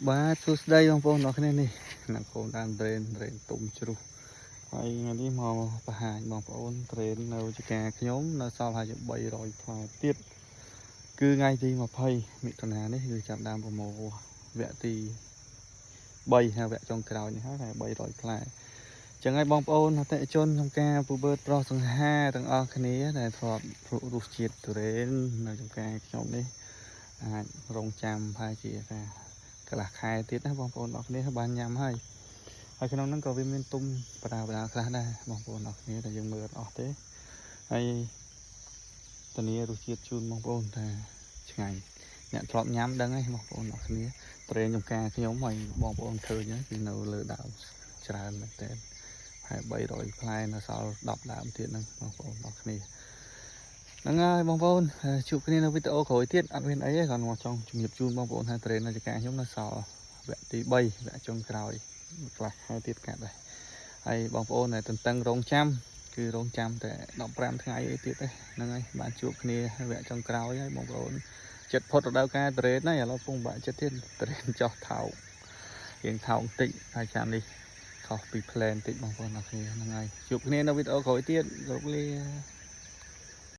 បាទសួស្តីបងប្អូនអរគ្នានេះអ្នកកូនតាមត្រេនត្រេនទុំជ្រុះហើយថ្ងៃនេះមកបង្ហាញបងប្អូនត្រេននៅចការខ្ញុំនៅសល់ហើយ300ផ្លែទៀតគឺថ្ងៃទី20មិថុនានេះគឺចាប់ដើមប្រមូលវគ្គទី3ហើយវគ្គចុងក្រោយនេះហើយ300ផ្លែចឹងហើយបងប្អូនអតិថិជនក្នុងការពូបឺតប្រុសសង្ហាទាំងអស់គ្នាដែលធ្លាប់ភ្លក់រសជាតិទុរេននៅចំការខ្ញុំនេះអាចរងចាំប្រហែលជាថាកន្លះខែទៀតណាបងប្អូនអរគ្នាបានញ៉ាំហើយហើយក្នុងហ្នឹងក៏វាមានទុំបដាបដាខ្លះដែរបងប្អូនអរគ្នាតែយើងមើលអត់អស់ទេហើយធានារសជាតិជូនបងប្អូនថាឆ្ងាញ់អ្នកធ្លាប់ញ៉ាំដឹងហើយបងប្អូនអរគ្នាត្រេនចំការខ្ញុំហើយបងប្អូនឃើញហើយគឺនៅលើដើមច្រើនមែនទែនហើយ300ផ្លែនៅសល់10ដើមទៀតហ្នឹងបងប្អូនអរគ្នាហ្នឹងហើយបងប្អូនជួបគ្នានៅវីដេអូក្រោយទៀតអត់មានអីទេគ្រាន់មកចង់ជំរាបជូនបងប្អូនថាត្រេននៅចការខ្ញុំនៅសល់វគ្គទី3វគ្គចុងក្រោយខ្លះខែទៀតកាត់ដែរហើយបងប្អូនដែលទន្ទឹងរង់ចាំគឺរងចាំតែ15ថ្ងៃអីទៀតទេហ្នឹងហើយបានជួបគ្នាវគ្គចុងក្រោយហើយបងប្អូនចិត្តផុតរដូវកាលត្រេនហើយឥឡូវពងបាក់ចិត្តទៀតត្រេនចោះថោករៀងថោកបន្តិចហើយចាំនេះខុសពី plan តិចបងប្អូនអរគ្នាហ្នឹងហើយជួបគ្នានៅវីដេអូក្រោយទៀតជម្រាបលា។